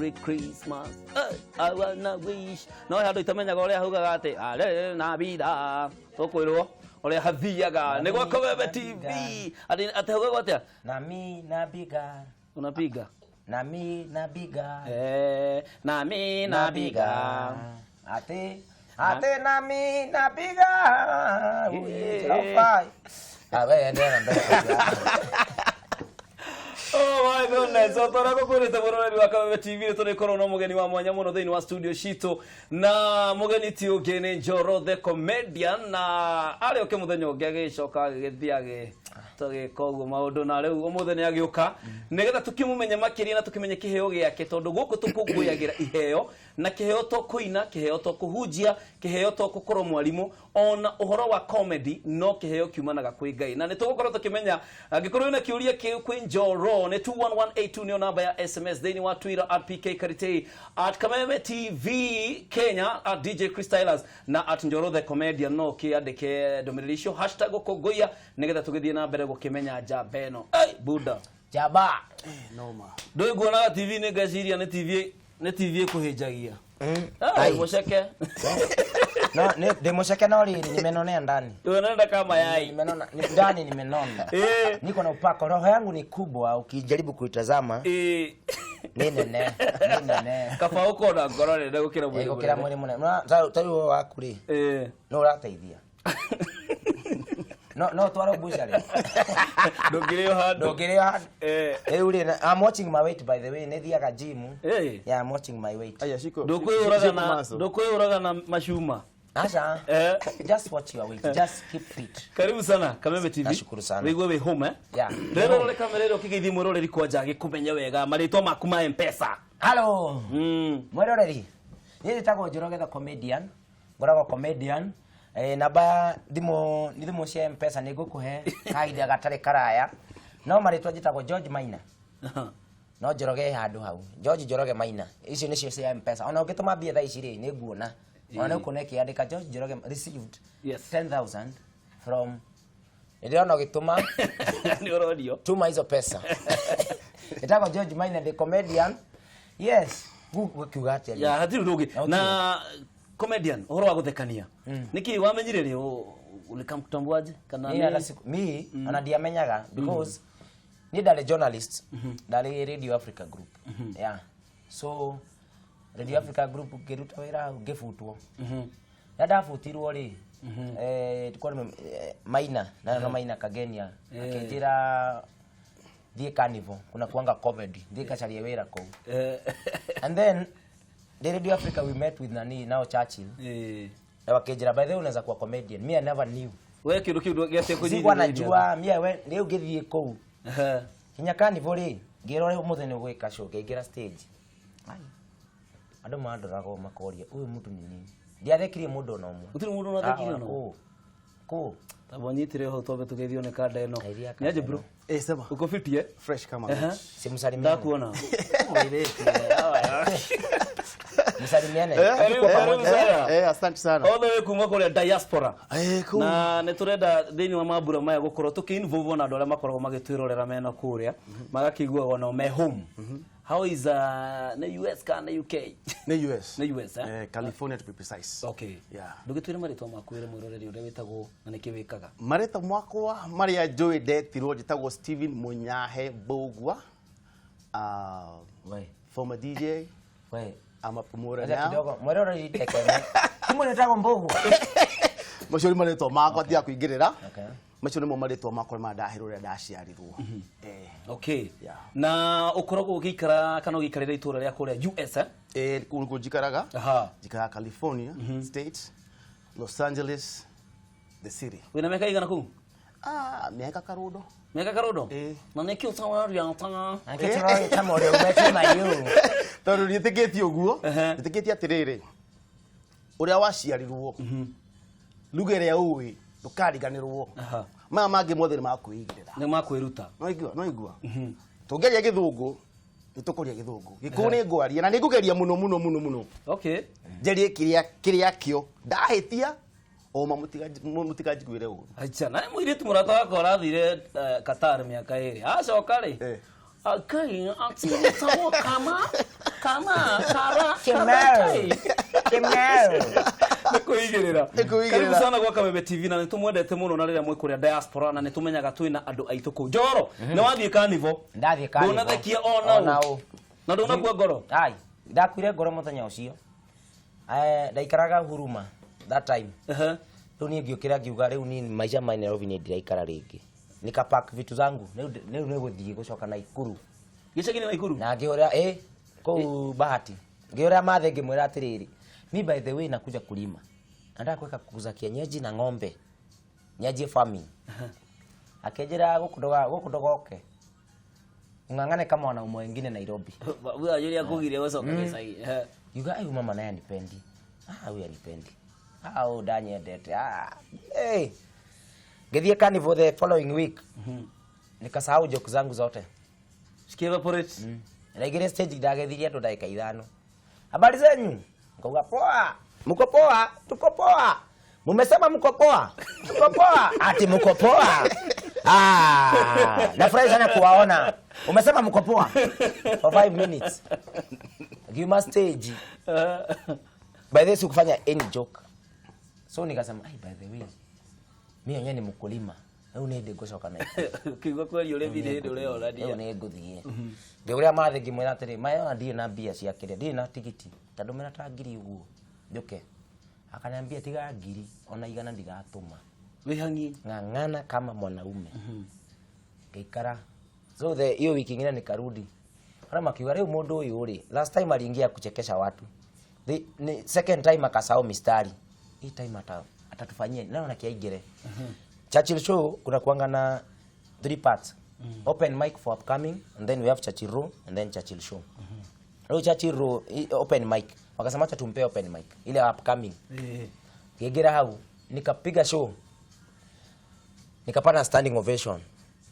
Merry Christmas. Hey, I wanna wish. No he andũ itamenyaga ũrĩa haugaga atĩ arĩ na bida tũkwĩrwo ũrĩa hathiaga nĩ gwa Kameme TV atĩ atĩ haugaga atĩa? Nami nabiga. Unapiga. Nami nabiga. Eh, nami nabiga. Ate ate nami nabiga. Ui, Ah, wewe endelea na mbele. Oh my goodness, o ta ũrĩa ngũkwĩrĩte mũroreri wa Kameme TV nĩ tũrĩkorwo na mũgeni wa mwanya mũno thĩinĩ wa studio citũ, na mũgeni ti ũngĩ nĩ Njoro the Comedian, na arĩ oke mũthenya ũngĩ agĩcoka agĩgĩthiĩ tũgĩka ũguo maũndũ, na rĩu ũmũthĩ nĩ agĩũka nĩgetha tũkĩmũmenye makĩria na tũkĩmenye kĩheo gĩake, tondũ gũkũ tũkũngũyagĩra iheo, na kĩheo to kũina, kĩheo to kũhunjia, kĩheo to gũkorwo mwarimũ, ona ũhoro wa comedy no kĩheo kiumanaga kwĩ Ngai, na nĩ tũgũkorwo tũkĩmenya. Angĩkorwo wĩna kĩũria kĩu kwĩ Njoro, nĩ 21182 nĩyo namba ya SMS, thĩinĩ wa Twitter @PKKaritei, @KamemeTV Kenya, @DJChristylas na @NjoroTheComedian. No kĩandĩke ndũmĩrĩri icio #gũkũngũiya nĩgetha tũgĩthiĩ na mbere gũkĩmenya njamba ĩno. Ei, buda. Jaba. Noma. Ndũĩ nguonaga TV nĩ ngeciria nĩ TV, nĩ TV ĩkũhĩnjagia. Ai. Mũceke. No, ni ndĩ no rĩrĩ nimenonea ndani. Unaenda kama yai. Nimenona ndani nimenona. Niko na upako, roho yangu ni kubwa, ukijaribu kuitazama ni nene, ni nene. Kaba ũkona ngoro nene gũkĩra mwĩrĩ. Gũkĩra mwĩrĩ mũnene. No ta rĩu ũyũ waku rĩ, no ũrateithia. No no twaro bucharĩ. Ndũngĩrĩo handũ. Ndũngĩrĩo handũ. Rĩu rĩ, I'm watching my weight, by the way, nĩ thiaga gym. Yeah, I'm watching my weight. Aya, shiko. Ndũkwĩyũraga na ndũkwĩyũraga na macuma. Acha. Just watch your weight. Just keep fit. Karibu sana Kameme TV. Nashukuru sana. Wĩigue wĩ home, eh? Yeah. Rĩrĩ rore kamera ĩrĩa ũkĩgeithie mwĩroreri kwanja agĩkũmenye wega marĩtwa maku ma M-Pesa. Hello. Mwĩroreri. Niĩ njĩtagwo Njoroge the Comedian. Ngoragwo comedian. Namba ya thimũ nĩ thimũ cia M-Pesa nĩ ngũkũhe kahinda gatarĩ karaya. No marĩtwa njĩtagwo George Maina. No Njoroge handũ hau. George Njoroge Maina. Icio nĩcio cia M-Pesa. Ona ũngĩtũma mbia thaa ici rĩ, nĩ nguona. Ona nĩ ũkuona ĩkĩandĩka George Njoroge received 10,000 from nĩ ndĩrona ũgĩtũma. Nĩ ũrorio. Tuma hizo pesa. Njĩtagwo George Maina, the comedian. Yes. Gũkiuga atĩa? Ya hatirĩ ũndũ ũngĩ. Na Na comedian ũhoro wa gũthekania. Nĩkĩ wamenyire rĩ ulikamkutambuaje kana Niĩ hata siku mi ona ndiamenyaga because niĩ ndarĩ journalist, ndarĩ Radio Africa Group. Yeah, so Radio Africa Group ngĩruta wĩra hau ngĩbutwo. Na ndabutirwo rĩ, kwarĩ Maina na no Maina Kagenia akĩnjĩra thiĩ Carnival kuna kuanga comedy, thiĩ kacarie wĩra kũu. And then the Radio Africa we met with nani nao Churchill na wakĩnjĩra, "By the way, unaweza kuwa comedian." Me, I never knew. We kĩndũ kĩu gĩatia. Sikuwa najua mie we rĩu ngĩthiĩ kũu kinya Carnival rĩ, ngĩrwo rĩu ũmũthĩ nĩ ũgwĩka show. Ngĩingĩra stage. Ai. Andũ mandoragwo makoria ũyũ mũndũ nĩ nini. Ndiathekirie mũndũ ona ũmwe. Gũtirĩ mũndũ ona athekirie ona ũmwe? Kũ kũ. Tamba nyitire hau twambe tũgeithio nĩ kanda ĩno. Geithia kanda. Nĩaje bro? Eh, sema. Uko fiti, eh? Fresh kama. Simsalimiane. Ndakuona. Msalimiane. Karibu, karibu sana. Eh, asante sana. All the way kuma kũrĩa diaspora. Eh, cool. Na nĩ tũrenda thĩinĩ wa mambura maya gũkorwo tũkĩ-involve na andũ arĩa makoragwo magĩtwĩrorera mena kũrĩa magakĩiguaga onao me home. How is nĩ US kana nĩ UK? Nĩ US. Nĩ US, eh? Eh, California to be precise. Okay. Yeah. Ndũgĩtwĩre marĩtwa maku wĩre mwĩroreri ũrĩa wĩtagwo na nĩkĩ wĩkaga. Marĩtwa makwa marĩa njũĩ ndetirwo njĩtagwo Steven Munyahe Mbũgua. We. Former DJ. We. I'm a promoter Acha now. kidogo. Mweroreri ndeke. Kumbe nĩtagwo Mbũgua. Macio nĩ marĩtwa makwa tiga kũingĩrĩra. Okay. Macio nĩmo marĩtwa makwa ma ndahĩrwo rĩrĩa ndaciarirwo. Eh. Okay. Yeah. Na ũkoragwo ũgĩikara kana ũgĩikarĩra itũũra rĩa kũrĩa US, eh? Eh, kũu nĩkuo njikaraga. Njikaraga California State, Los Angeles, the city. Wĩna mĩaka igana kũu? Ah, mĩaka karundo. Mĩaka karundo? Eh. Na nĩkĩ ũtawaria ta Nake tũroĩ ta mũrĩ umete mayu. Tondũ ndiĩtĩkĩtie ũguo, Ehe. njĩtĩkĩtie atĩrĩrĩ, ũrĩa waciarirwo, lugha ĩrĩa ũĩ, ndũkariganĩrwo. Maya mangĩ mothe nĩ makwĩigĩrĩra. Nĩ makwĩruta. No igua, no igua. Tũngĩaria gĩthũngũ, nĩ tũkũria gĩthũngũ. Gĩkũyũ nĩ ngwaria na nĩ ngũgeria mũno mũno mũno mũno. Okay. Njarie kĩrĩa kĩrĩa kĩo. Ndahĩtia, oma mũtikanjiguĩre ũru. Acha, na mũirĩtu mũrata wakwa ũrathire Qatar mĩaka 2. Acoka rĩ, Ngai atigĩtagwo kama kama kara. Kimeu. Kimeu. Nĩ kwĩigĩrĩra. Nĩ kwĩigĩrĩra. Karibu sana gwa Kameme TV, na nĩ tũmwendete mũno na rĩrĩa mwĩ kũrĩa diaspora, na nĩ tũmenyaga twĩna andũ aitũ kũu. Njoro, nĩ wathiĩ carnival? Ndathiĩ carnival. Ndũnathekia ona Ona ũ? ũ. Na ndũnakua ngoro? Ai, ndakuire ngoro mũthenya ũcio. Ndaikaraga Huruma that time. Rĩu niĩ ngĩũkĩra ngiuga rĩu niĩ maica ma Nairobi niĩ ndiraikara rĩngĩ. Nikapack vitu zangu. Rĩu nĩ gũthiĩ gũcoka Naikuru. Gĩcagi-inĩ Naikuru? Na ngĩhũrĩra kũu Bahati. Ngĩhũrĩra mathe ngĩmwĩra atĩrĩrĩ, mi by the way nakuja kulima. Nataka kuweka kuku za kienyeji na ng'ombe. Nianjie farming. Akĩnjĩra gũkũ ndũgoke. Ung'ang'ane kama wanaume wengine Nairobi. Huyo akũgiria gũcoka gĩcagi. Yuga ayu mama naye anipendi. Ah, huyu anipendi. Ah, huyu ndanyendete. Ah. Hey. Ngĩthiĩ carnival the following week. Nikasahau joke zangu zote. Ciki evaporate. Ndaingĩrire stage ndagethirie andũ ndagĩka 5. Habari zenyu? Ngauga poa. Mko poa? Tuko poa. Mumesema mko poa? Tuko poa. Ati mko poa? Ah, nafurahi sana kuwaona. Umesema mko poa? For 5 minutes. Ngiuma stage. By the way, sikufanya any joke. So nikasema, ai, by the way, mimi mwenyewe ni mkulima. Rĩu nĩ ndĩ ngũcoka na Ũkĩigua kweli ũrĩmi nĩ hĩndĩ ũreyonania. Rĩu nĩ ngũthiĩ. Ngĩũria mathe ngĩmwĩra atĩrĩ, maya ona ndirĩ na mbia cia kĩrĩa, ndirĩ na tigiti, ta ndũmĩra ta 1000 ũguo njũke. Akaniambia tiga 1000 ona 100 ndiratũma. Wĩhang'i. Ng'ang'ana kama mwanaume. Ngĩikara. So the hiyo wiki ingine nikarudi. Ara makiuga rĩu mũndũ ũyũ rĩ, last time aliingia kuchekesha watu. Second time akasahau mistari. Hii time atatufanyia nani na kiaigire. Churchill Show kuna kuanga na 3 parts. Open mic for upcoming, and then we have Churchill Row, and then Churchill Show. Leo Churchill Row, open mic. Wakasema acha tumpe open mic ile upcoming. Ngĩingĩra hau nikapiga show. Nikapata standing ovation.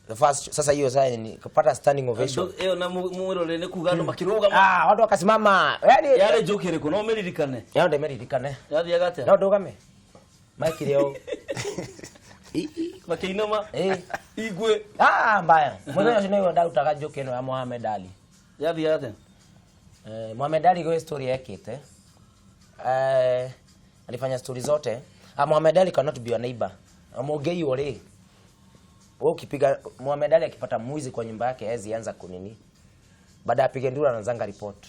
The first, sasa hiyo sasa nikapata standing ovation. Andũ ĩyo na mwĩrore nĩ kuga andũ makĩrũgama. Ah, watu wakasimama. Yaani Yarĩ joke ĩrĩkũ? No ũmĩririkane? Yao ndemeririkane. Yathiaga atĩa? No ndũgame. Mic ĩrĩa. Makĩinama. Igwe. Ah, mbaya. Mũthenya ũcio nĩguo ndarutaga joke ĩno ya Mohamed Ali. Yathiaga atĩa? Mohamed Ali gwĩ story ekĩte. Alifanya story zote. Mohamed Ali cannot be your neighbor. Mũngĩiywo rĩ, wewe ukipiga Mohamed Ali akipata mwizi kwa nyumba yake hawezi anza kunini. Baada apige nduru anaanzanga report.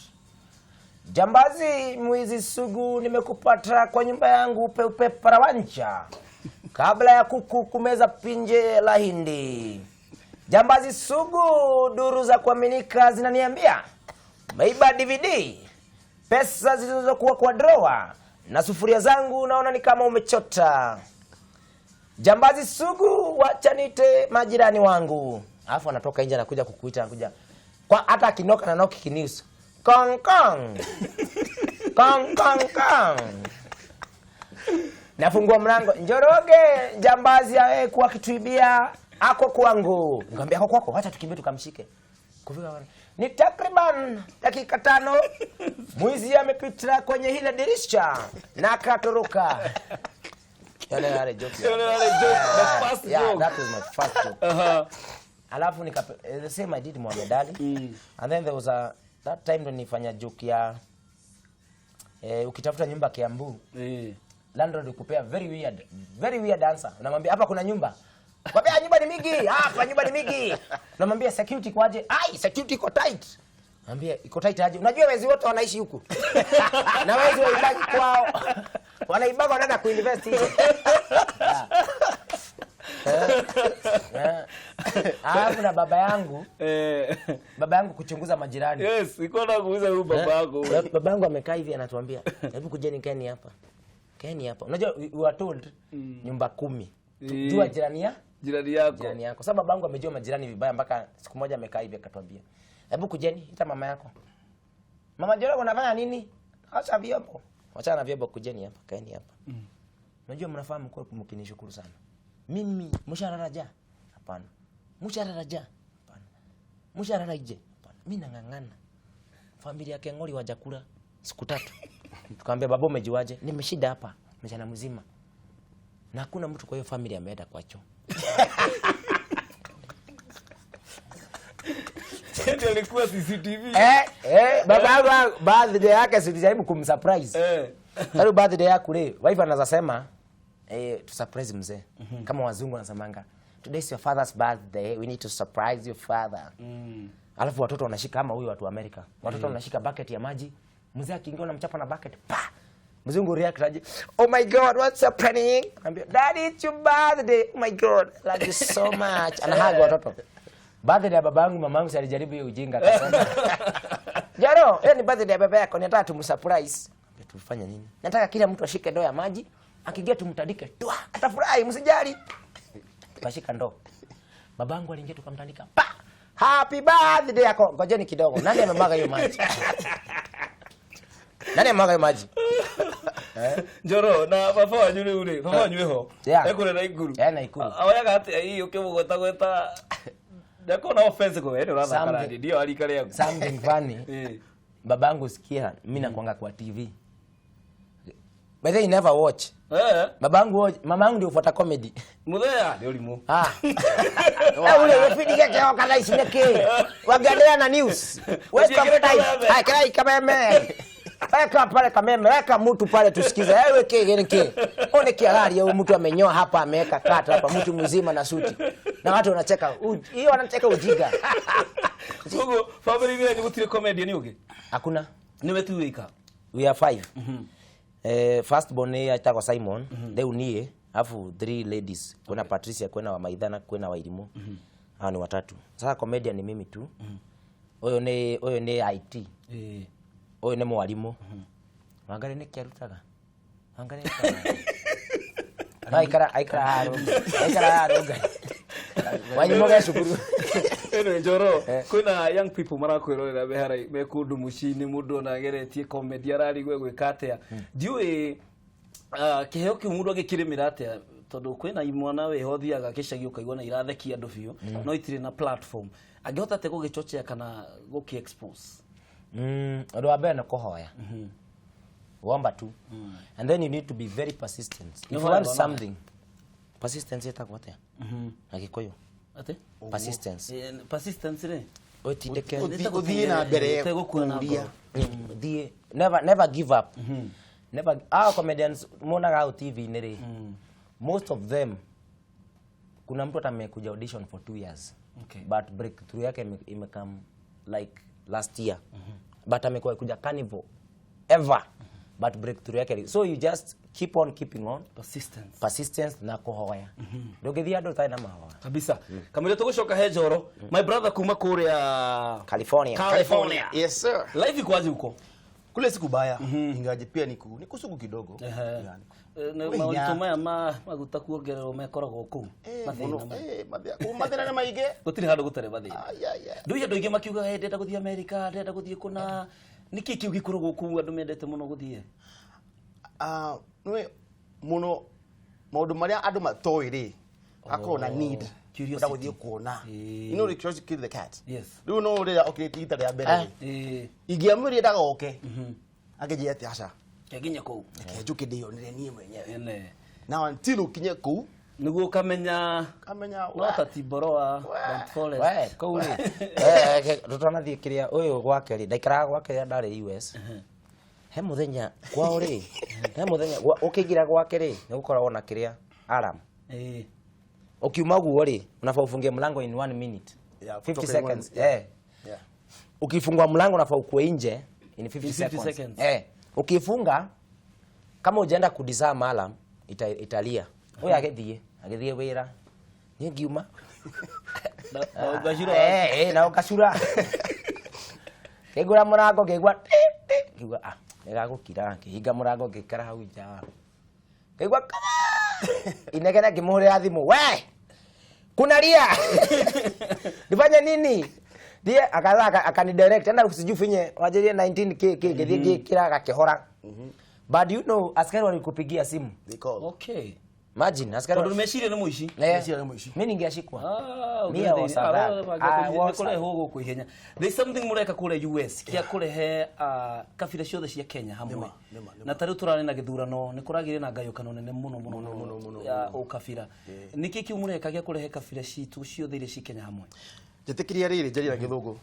Jambazi mwizi sugu nimekupata kwa nyumba yangu upe upe parawancha. Kabla ya kuku kumeza pinje la hindi. Jambazi sugu duru za kuaminika zinaniambia umeiba DVD, pesa zilizokuwa kwa drawer na sufuria zangu naona ni kama umechota. Jambazi sugu wacha niite majirani wangu. Alafu anatoka nje anakuja kukuita, anakuja. Kwa hata akinoka na knock kinius. Kong kong. Kong kong kong. Nafungua mlango, Njoroge jambazi kuwa kituibia ako kwangu. Nikamwambia ako kwako, acha tukimbie tukamshike. Kufika wale. Ni takriban dakika 5 mwizi amepita kwenye hile dirisha na akatoroka. Yale yale joke. Yale yale joke, the first Yeah, joke. that was my first joke. Alafu the same I did Mohamed Ali. And then there was a that time ndo nilifanya joke ya ukitafuta nyumba Kiambu. Landlord ukupea very weird, very weird answer. Unamwambia hapa kuna nyumba. Kwambia nyumba ni mingi, hapa nyumba ni mingi. Unamwambia security kwaje? Ai, security iko tight. Anambia iko tight aje? Unajua wezi wote wanaishi huku. Na wezi waibaki kwao. Wanaibaka wanaenda kuinvest hizo. Alafu na baba yangu. Baba yangu kuchunguza majirani. Yes, iko na kuuliza huyu baba yako. Baba yangu amekaa hivi anatuambia, hebu kujeni kaeni hapa. Kaeni hapa. Unajua we were told nyumba 10. Jua jirani ya? Jirani yako. Jirani yako. Sasa babangu amejua majirani vibaya mpaka siku moja amekaa hivi akatuambia, hebu kujeni, ita mama yako. Mama Njoroge unafanya nini? Acha vyombo. Acha na vyombo, kujeni hapa, kaeni hapa. Unajua mnafahamu kwa mkinishukuru sana. Mimi msharara ja? Hapana. Msharara ja? Hapana. Msharara ije? Hapana. Mimi nang'ang'ana. Familia yake ngori wajakula siku 3. Tukamwambia baba umejuaje? Nimeshinda hapa mchana mzima. Na hakuna mtu kwa hiyo familia ameenda kwa choo. Ndio alikuwa CCTV. Baba yangu birthday yake silijaribu kumsurprise. Karibu birthday yako rĩ, wife anaweza sema tu surprise mzee. Kama wazungu wanasemanga, today is your father's birthday, we need to surprise your father. Alafu watoto wanashika kama huyu watu wa Amerika. Watoto wanashika bucket ya maji. Mzee akiingia unamchapa na bucket. Pa! Mzungu react aje? Oh my God, what's happening? Anambia, Daddy, it's your birthday. Oh my God, I love you so much. Anahug watoto. Birthday ya babangu, mamangu si alijaribu hiyo ujinga akasema. Jaro, hiyo ni birthday ya baba yako, nataka tumsurprise. Tufanye nini? Nataka kila mtu ashike ndoo ya maji, akiingia tumtandike. Twa, atafurahi, msijali. Tukashika ndoo. Babangu aliingia tukamtandika. Pa! Happy birthday yako. Ngojeni kidogo. Nani amemwaga hiyo maji? Nani amemwaga hiyo maji? Njoro na baba wanyu rĩu rĩ, baba wanyu ĩho. Yeah. Ekũrĩ Naikuru. Eh, Naikuru. Oyaga atĩa ii ũkĩmũgweta gweta ndakona offense kwa wewe ũrathaka Something- na ndio arika rĩaku. Something funny. Babangu sikia, mimi nakuanga kwa TV. By the way, you never watch. Babangu watch, mamangu ndio ufuata comedy. Muthea nĩ ũrimũ. Ah. Ule gĩbindi gĩkĩ oka thaa ici nĩkĩ? Wangendelea na news. Wake up Ũciĩkĩre time. kameme. Hai, kirai kameme. Weka pale kameme, weka mtu pale tusikize. Ewe ke ke ke. One kialali huyu mtu amenyoa hapa ameweka kata hapa mtu mzima na suti. Na watu wanacheka. Hiyo wanacheka ujiga. Koguo family yanyu gũtirĩ comedian ũngĩ? Hakuna. Nĩwe tu wĩka. We are five. First born ni aitagwo Simon, rĩu niĩ, alafu three ladies. Kuna Patricia, kuna Wamaitha na kuna Wairimu. Hao ni watatu. Sasa comedian ni mimi tu. Ũyũ nĩ IT. Ũyũ nĩ mwarimũ. Wangari nĩkĩ arutaga? Wangari arutaga. No aikara aikara haha rũnga. Aikara haha rũnga. Wanyimo ge cukuru. Anyway, Njoro, kwĩna young people marakwĩrorera me harai me kũndũ mũciĩ-inĩ mũndũ ona ageretie comedy ararigwo egwĩka atĩa. Ndiũĩ kĩheo kĩu mũndũ angĩkĩrĩmĩra atĩa tondũ kwĩna imwana wĩho thiaga gĩcagi ũkaigua na irathekia andũ biũ no itirĩ na platform. Angĩhota atĩa gũgĩchochea kana gũkĩ expose? Ũndũ wa mbere nĩ kũhoya. Womba tu. And then you need to be very persistent. If you want something, persistence ĩtagwo atĩa? Na Gĩkũyũ. Atĩ? Persistence. Persistence rĩ? Ũtindĩke. Ũthiĩ na mbere Ũtegũkua na kũũria. ngoro. Thiĩ. Never never give up. Never our comedians monaga hau TV-inĩ rĩ. Most of them kuna mtu hata amekuja audition for 2 years. But breakthrough yake imecome like last year. But amekuwa kuja carnival ever. But breakthrough yake, so you just keep on keeping on. Persistence. Persistence na kũhoya. Ndũngĩthiĩ andũ ũtarĩ na mahoya. Kabisa. Kamũira tũgũcoka he Njoro, my brother kuma kũrĩa California. California. Yes sir. Life iko huko? Kule siku baya, ingawaje pia ni kusugu kidogo. Yeah, Na Wĩ maũritũ hinya. maya ma maguta kuongererwo mekoragwo kũu. Mathĩna Mũno, maya. mathĩna kũu mathĩna nĩ maingĩ. Gũtirĩ handũ gũtarĩ mathĩna. Ai, ai, ai. Ndũi andũ aingĩ makiuga, "Hey, ndĩrenda gũthiĩ Amerika, ndĩrenda gũthiĩ kũna." Nĩkĩ kĩu gĩkoragwo kũu andũ mendete mũno gũthiĩ? Ah, nĩwe mũno maũndũ marĩa andũ matoĩ rĩ akorwo na need Curiosity. kwenda gũthiĩ kuona. Ĩĩ. You know the curiosity killed the cat. Yes. Rĩu no rĩrĩa okĩrĩtie rita rĩa mbere rĩ, ingĩamwĩrire ndagoke angĩnjĩra atĩ aca, Nginya kũu. Reke njũke ndĩyonere niĩ mwenyewe. Ene. Na until ũkinye kũu Nĩguo ũkamenya kamenya. No ta Timboroa, Mount Forest. We, kũu rĩ tũtanathiĩ kĩrĩa ũyũ gwake rĩ, ndaikaraga gwake rĩrĩa ndarĩ US. He mũthenya kwao rĩ, he mũthenya ũkĩingĩra gwake rĩ, nĩ gũkoragwo na kĩrĩa alarm. Ukiuma guo rĩ, unafaa ufungie mlango in one minute. Yeah, 50 kutoka in seconds. Yeah. Ukifungua mlango unafaa ukue nje in 50 In 50 seconds. seconds. Ukifunga kama ujaenda kudisarm alarm italia. Huyo agĩthiĩ wĩra. Niĩ ngiuma. Na ũgacura. Na ũgacura. Ngĩhingũra mũrango ngĩigua ti, ti. Ngiuga ah, nĩgagũkira. Ngĩhinga mũrango ngĩikara hau nja. Ngĩigua kara. Inegene ngĩmũhũrĩra thimũ. We! Kunalia. Nifanye nini? Ndiye akaza akanidirect enda sijui finye wajerie 19K K ngĩthiĩ ngĩkĩra agakĩhora. But you know askari walikupigia simu. They call. Imagine askari Tondũ meciria nĩ mũici. Meciria nĩ mũici. Mimi ningeashikwa. Ah, Me, I was a rat. I was a- kũrehwo gũkũ ihenya. There's something mũreka kũrĩa US kĩa kũrehe kabira ciothe cia Kenya hamwe. Nĩma, nĩma, nĩma. Na ta rĩu tũrarĩ na gĩthurano nĩ kũragĩire na ngayũkano nene mũno mũno mũno ya ũkabira. Nĩkĩ kĩu mũreka gĩa kũrehe kabira citũ ciothe iria ci Kenya hamwe? Njĩtĩkĩria rĩrĩ njarie na Gĩthũngũ.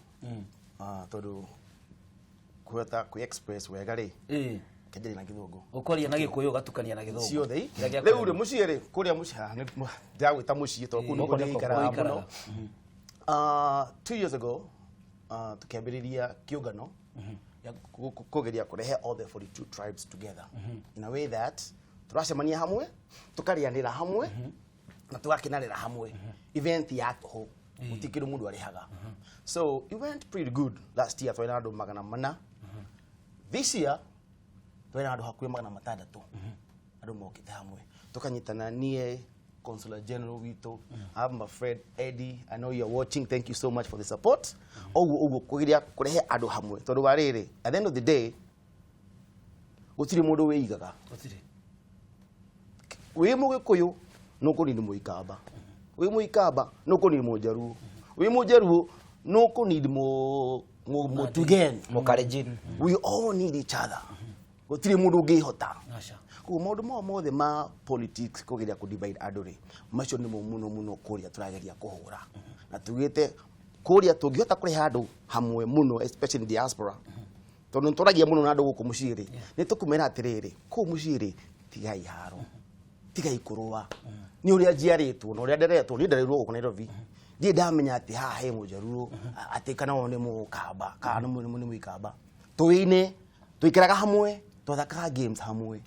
Ah, tondũ kũhota kwĩ express wega rĩ, kĩnjarie na Gĩthũngũ. Ũkwaria na Gĩkũyũ ũgatukania na Gĩthũngũ. Ciothe. Kĩrĩa gĩa Rĩu rĩ, kũrema. mũciĩ rĩ, kũrĩa mũciĩ haha, ndĩragwĩta mũciĩ tondũ kũu nĩkuo Gũkũ nĩkuo ndĩikaraga ũikaraga. mũno. 2 years ago, tukĩambĩrĩria kĩũngano gĩa kũgeria kũrehe all the 42 tribes together in a way that tũracemania hamwe, tũkarĩanĩra hamwe na tũgakenanĩra hamwe, event ya tũhũ, gũtirĩ kĩndũ mũndũ arĩhaga. So it went pretty good. Last year twarĩ na andũ 400. This year twĩ na andũ hakuhĩ 600, andũ mokĩte hamwe, tũkanyitana. Niĩ Consular General witũ, I have my friend Eddie, I know you're watching, thank you so much for the support. Ũguo ũguo kũgeria kũrehe andũ hamwe, tondũ wa rĩrĩ, at the end of the day gũtirĩ mũndũ wĩigaga. Gũtirĩ. Wĩ Mũgĩkũyũ nũkũnini Mũikamba, wĩ Mũikamba nũkũnini Mũnjaruo, wĩ Mũnjaruo nũkũnini Mũtugen. Mũkalenjin. We all need each other, gũtirĩ mũndũ ũngĩhota. Aca. Koguo maũndũ mao mothe ma politics, kũgeria kũ divide andũ rĩ, macio nĩmo mũno mũno kũrĩa tũrageria kũhũra, na tugĩte kũrĩa tũngĩhota kũrehe andũ hamwe mũno, especially in diaspora, tondũ nĩ tũragia mũno na andũ gũkũ mũciĩ rĩ, nĩ tũkũmera atĩrĩrĩ, kũu mũciĩ rĩ, tigai haro, tigai kũrũa. Nĩ ũrĩa njiarĩtwo na ũrĩa nderetwo, niĩ ndereirwo gũkũ Nairobi, ndirĩ ndamenya atĩ haha he Mũjaruo, atĩ kana ũyũ nĩ Mũkamba kana nĩ Mũikamba. Tũwĩine, tũikaraga hamwe, twathakaga games hamwe,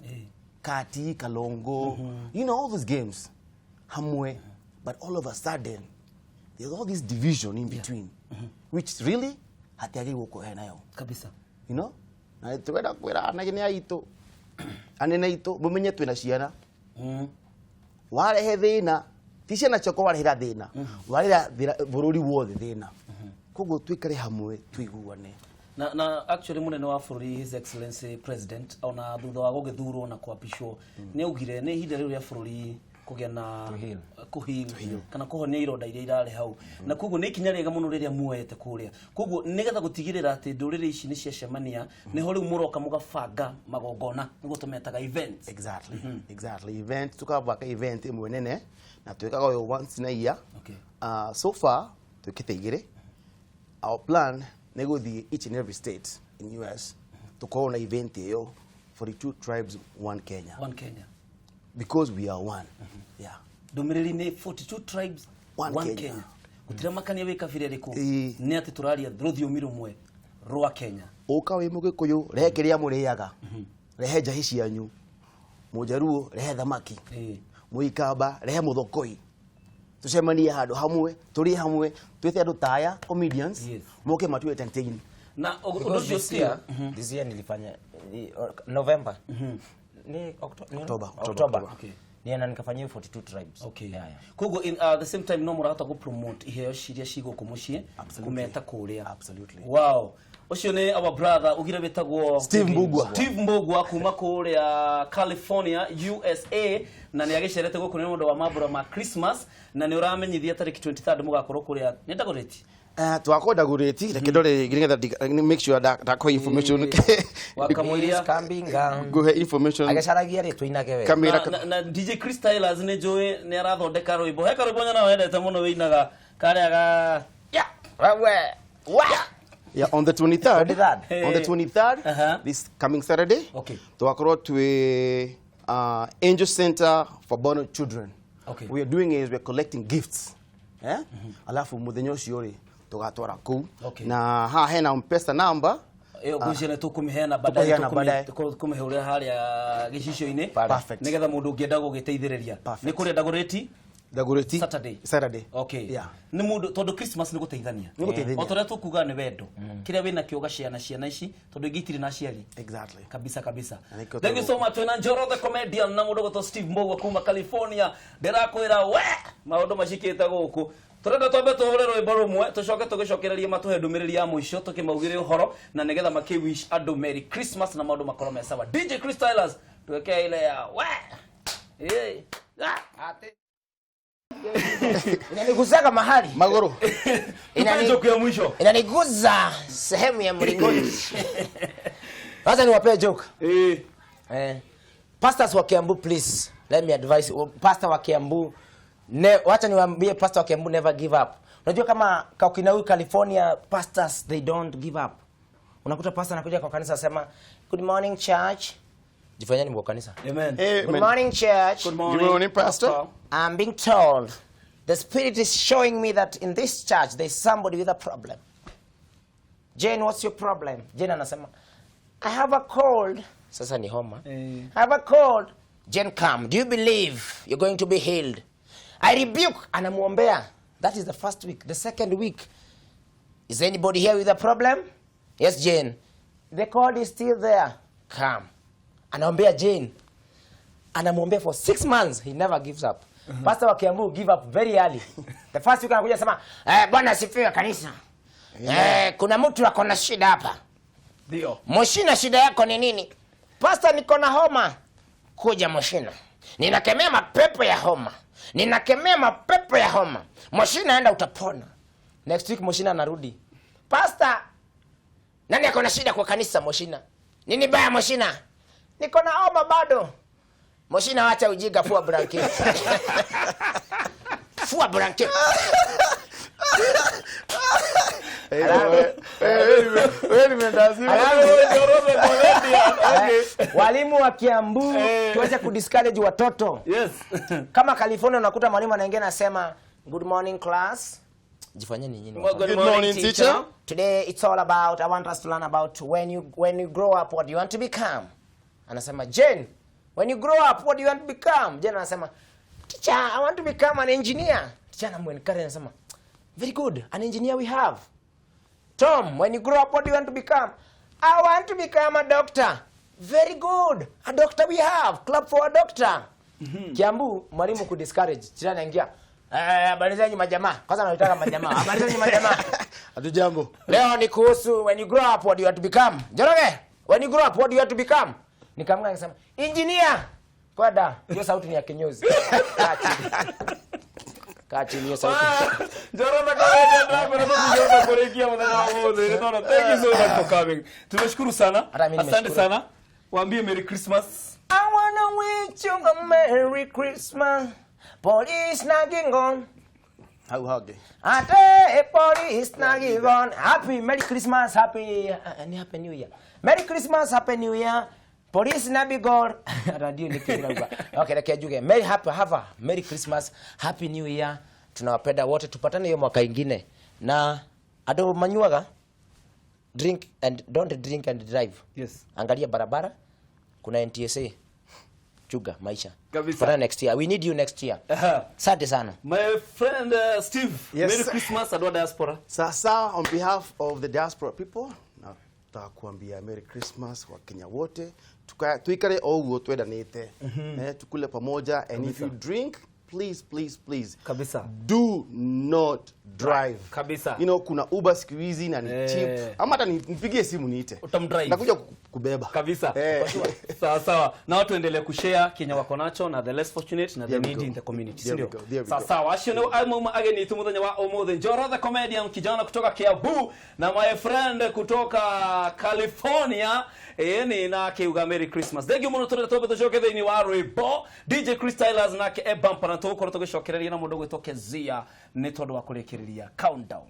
kati kalongo, all those games hamwe, but all of a sudden there's all this division in between, which really hatiagĩrĩirwo gũkorwo nayo. Kabisa. Na tũrenda kwĩra anene aitũ, anene aitũ, mũmenye twĩna ciana. Warehe thĩna, ti ciana ciakwa warehera thĩna, warehera bũrũri wothe thĩna. Koguo tuikare hamwe, tuiguane. Na actually munene wa bũrũri, His Excellency President, ona thutha wa gũgĩthurwo na kwapishwo, nĩ augire nĩ ihinda rĩu rĩa bũrũri kũgĩa na To heal. kũheal kana kũhonia ironda iria irarĩ hau, na koguo nĩ ikinya rĩega mũno rĩrĩa muoete kũrĩa. Koguo nĩgetha gũtigĩrĩra atĩ ndũrĩrĩ ici nĩ ciacemania, nĩho rĩu mũroka mũgabanga magongona, nĩguo tũmetaga events. Exactly, event, tukabaka event ĩmwe nene na twĩkaga ũyũ once in a year. So far twĩkĩte igĩrĩ. Our plan nĩ gũthiĩ each and every state in US, tũkorwo na event ĩyo, 42 tribes, one Kenya. One Kenya. Because we are one, yeah. Ndũmĩrĩri nĩ 42 tribes, one one Kenya. Kenya, gũtiramakania wĩ kabira ĩrĩkũ, nĩ atĩ tũraria rũthiomi rũmwe rwa Kenya. Ũka wĩ Mũgĩkũyũ, rehe kĩrĩa mũrĩaga, rehe njahi cianyu. Mũjaruo, rehe thamaki. Mũikamba, rehe mũthokoi. Tũcemanie handũ hamwe, tũrĩe hamwe, twĩte andũ taya comedians moke matu entertain. Na ũndũ Because ũcio this still year, this year nilifanya November, ni October, October, October. October. Nienda nikafanyia hiyo 42 tribes. Okay. Koguo in the same time no mũrahota gũ promote iheo ciria ci gũkũ mũciĩ. Absolutely. Kũmeta kũrĩa. Absolutely. Wow, ũcio nĩ our brother ugire wĩtagwo Steve Mbugua. Steve Mbugua kuma kũrĩa California, USA, na nĩ agĩcerete gũkũ nĩ ũndũ wa mambura ma Christmas, na nĩ ũramenyithia tarĩki 23 mũgakorwo kũrĩa nĩ Dagoretti. Twakorwo Dagoretti, reke ndore rĩngĩ nĩgetha make sure ndakũhe information. Wakamũiria. Kambinga. Ngũhe information. Agĩcaragia rĩtwa inage wega. Kamĩra. Na DJ Chris Tylers nĩ njũĩ nĩ arathondeka rwĩmbo, he karwĩmbo nyona wendete mũno wĩinaga karĩa ga Yeah. Wewe. Wa. Yeah, on the 23rd, 23rd. on the 23rd, this coming Saturday, twakorwo twĩ Angel Center for Born Children. We are doing is we are collecting gifts. Eh? Alafu muthenya ũcio rĩ, tũgatwara kũu. Na haha hena Mpesa number. Ĩyo ngwĩciria nĩ tũkũmĩheana baadaye. Tũkũheana baadaye. Tũkũmĩhũrĩra harĩa gĩcicio-inĩ. Perfect. Nĩgetha mũndũ ũngĩenda gũgĩteithĩrĩria. Perfect. Nĩ kũrĩa Dagoretti. Dagoretti. Saturday. Saturday. Okay. Yeah. Nĩ mũndũ, tondũ Christmas nĩ gũteithania. Nĩ gũteithania. O torĩa tũkuga nĩ wendo, kĩrĩa wĩna kĩo ũgaciana ciana ici, tondũ ingĩ itirĩ na aciari. Kabisa kabisa. Na nĩkĩo Thank you so much. Twĩna Njoro the Comedian na mũndũ gwĩtwo Steve Mbugua kuma California. Ndĩrakwĩra we maũndũ macikĩte gũkũ, tũrenda twambe tũhũre rwĩmbo rũmwe, tũcoke tũgĩcokererie matũhe ndũmĩrĩri ya mũico, tũkĩmaugĩre ũhoro na nĩgetha makĩ wish andũ Merry Christmas na maũndũ makorwo me sawa. DJ Chris Tylers, tweke ile ya we. Eh. Ah. Inaniguzaga mahali. Magũrũ. Tupe joke ya mwisho. Inaniguza sehemu ya mlingoti. Sasa niwapee joke. Pastors wa Kiambu, please let me advise. Pastor wa Kiambu, wacha niwaambie, pastor wa Kiambu, never give up. Unajua kama kwa huyu California pastors, they don't give up. Unakuta pastor anakuja kwa kanisa, asema, "Good morning, church." Jifanyeni mko kanisa. Amen. Amen. Good morning, church. Good morning. Good morning, Pastor. I'm being told the spirit is showing me that in this church there's somebody with a problem. Jane, what's your problem? Jane anasema, "I have a cold." Sasa ni homa. "I have a cold." "Jane, come. Do you believe you're going to be healed? I rebuke." Anamuombea. That is the first week. The second week, "Is anybody here with a problem?" "Yes, Jane." "The cold is still there. Come." Anaombea Jane. Anamwombea for 6 months. He never gives up. Pastor wa Kiambu give up very early. The first week anakuja sema, "Eh, Bwana asifiwe kanisa. Eh, kuna mtu ako na shida hapa." Ndio. "Moshina, shida yako ni nini?" "Pastor, niko na homa." "Kuja, Moshina. Ninakemea mapepo ya homa. Ninakemea mapepo ya homa. Moshina, enda, utapona." Next week Moshina anarudi. "Pastor, nani ako na shida kwa kanisa?" "Moshina." "Nini baya, Moshina?" "Niko na homa bado." "Moshina, wacha ujinga, fua blanketi. Fua blanketi." Walimu wa Kiambu, tuweze kudiscourage watoto. Kama California, unakuta mwalimu anaingia, anasema, "Good morning, class." Jifanyeni nyinyi. Well, Good morning, teacher. "Today it's all about, I want us to learn about when you grow up, what do you want to become?" Anasema, "Jane, when you grow up, what do you want to become?" Jane anasema, "Teacher, I want to become an engineer." Teacher anamuencourage, anasema, "Very good, an engineer we have. Tom, when you grow up, what do you want to become?" "I want to become a doctor." "Very good. A doctor we have. Clap for a doctor." Kiambu, mwalimu kudiscourage. Chira anaingia. "Eh, habari zenyu majamaa." Kwanza anaitaka majamaa. "Habari zenyu majamaa." Hatujambo. "Leo ni kuhusu when you grow up, what do you want to become? Njoroge, when you grow up, what do you want to become?" Nikamka nikasema, "Engineer." Kwada, hiyo sauti ni ya kinyozi. Kaa chini. Kaa chini, hiyo sauti. Njoroge comedian na tũtingĩhota kũrĩkia mũthenya wa ũmũthĩ nĩ tondũ thank you so much for coming. Tumeshukuru sana. Hata mimi Asante nimeshukuru. sana. Waambie Merry Christmas. I wanna wish you a Merry Christmas. Police na gingon. Hau hage. Ate police na gingon. Happy Merry Christmas, happy ni Happy New Year. Merry Christmas, Happy New Year. Police na bigor. Radio ni kile. Okay, reke njuge. Merry happy have a Merry Christmas, Happy New Year. Tunawapenda wote, tupatane hiyo mwaka ingine. Na andũ manyuaga, drink and don't drink and drive. Angalia barabara, kuna NTSA. Chuga maisha. Kabisa. Tupatane next year. We need you next year. Asante sana. My friend Steve, Yes, Merry sir. Christmas andũ a diaspora. Sasa on behalf of the diaspora people, nataka kuambia Merry Christmas wa Kenya wote. Tuikare o ũguo twendanĩte. Eh, tukule pamoja, and if you drink, please, please, please, Kabisa. do not drive. Kabisa. Kuna Uber siku hizi na ni cheap. Ama hata nipigie simu niite. Utamdrive. Nakuja kubeba. Kabisa. Eh. Sawa sawa, na watu endelee kushare kenye wako nacho na the less fortunate na the There we needy go. in the community. There we Sindio? go, there we Sawa go. sawa, acio nĩ amwe ageni tu muthenya wa umuthi, Njoro the comedian, kijana kutoka Kiambu, na my friend kutoka California ĩni na akiuga Merry Christmas. Thank you muno. Tũrĩ twambe tũcoke thĩinĩ wa rwĩmbo, DJ Chris Tylers nake Ebampa, na tũgũkorwo tũgĩcokereria na mũndũ gwĩtwo Kezia nĩ tondũ wa kũrĩkĩrĩria countdown.